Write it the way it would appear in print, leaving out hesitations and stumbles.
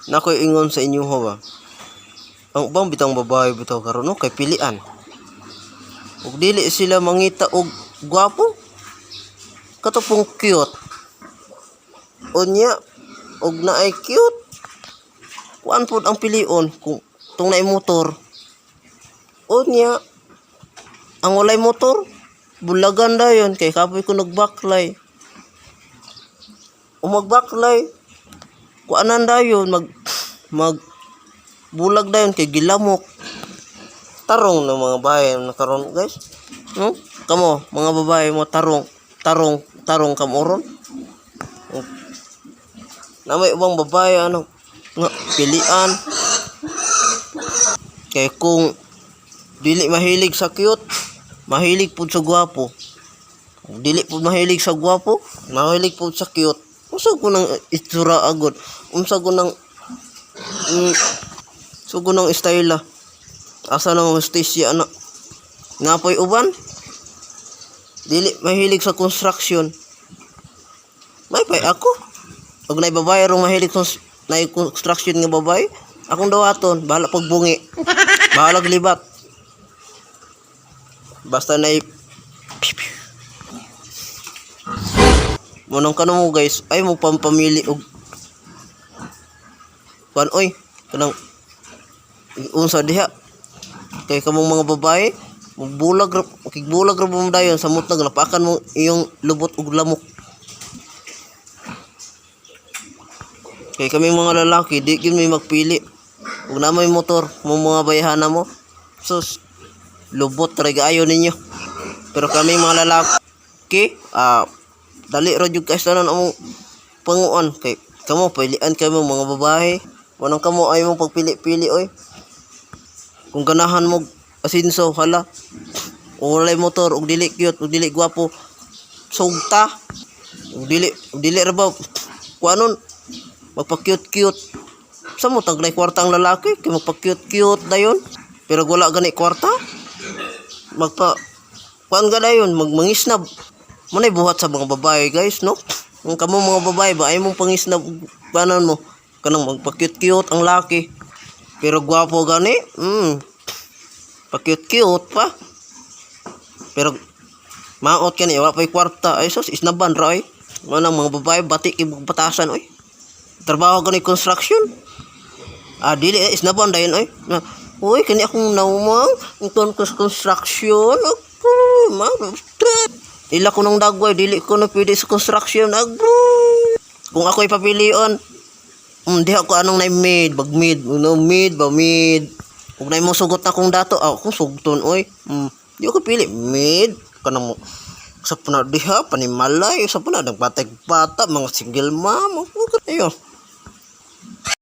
Nakoy ingon sa inyo ha ba. Ang ubang bitang babae bitaw karon, no, kay pilian. Ug dili sila mangita og gwapo. Kato pong cute. Unya og naay cute. Kuan pod ang pilion kung tung naay motor. Unya ang walay motor, bulagan dayon kay kapoy ko nagbaklay. O magbaklay, kuanan dayon, mag mag bulag dayon kay gilamok. Tarong ng mga babae na karon, guys. No? Kamo, mga babae mo, tarong, tarong, tarong kamoron. Na may ubang babae ano nga pilian. Kay kung dili mahilig sa cute, mahilig pud sa gwapo. Kung dili pud mahilig sa gwapo, mahilig pud sa cute. Unsa ko nang itsura agad? Unsa ko nang sugo ng style ah. Asa nang hustisya ana? Napoy uban? Dili mahilig sa construction. May pay ako. Pag naay babae rong mahilig sa naay construction nga babae, akong dawaton, bahala pagbungi. Bahala libat. Basta naay Munang kano mo, guys, ay mo pampamili og kuan oy, kanang unsa diha kay kamong mga babae bulag ra, bulag ra mo dayon sa mutnag napakan mo iyong lubot og lamok. Kay kami mga lalaki, di gyud may magpili ug na may motor mo, mga bayhana mo, sus, lubot ra kaayo ninyo. Pero kami mga lalaki, dali ra jud kay tanan among panguan kay kamo pilian kamo mga babae. Wanang kamo ay mo pagpili-pili oy. Kung ganahan mo asinso, hala. Kung walay motor ug dili cute ug dili gwapo, sugta. Ug dili ra ba kuanon magpa-cute cute. Sa mo taglay kwarta ang lalaki kay magpa-cute cute dayon. Pero wala gani kwarta, magpa kuan ka dayon, magmangisnab. Mo nay buhat sa mga babae, guys, no? Kung kamo mga babae ba ay mong pangisnab kuanon mo kanang magpa-cute cute ang laki. Pero gwapo gani, pa-cute cute pa. Pero maot kani wala pa'y kwarta. Ay sus, isnaban ra oy. Manang mga babae bati kay batasan oy. Trabaho gani construction. Ah, dili eh, isnaban dayon oy. Na, uy, kani akong naumang itong construction. Ako, ma. Ila ko nang dagway, dili ko na pwede sa construction. Agbo. Kung ako'y papilion, di ako anong na mid, bag mid, no mid ba mid. Kung na mo sugot na akong dato, ah, akong sugton oy. Di ako pili mid kanang mo sa puna diha panimalay sa puna nagbatay bata, mga single mom. Ayo.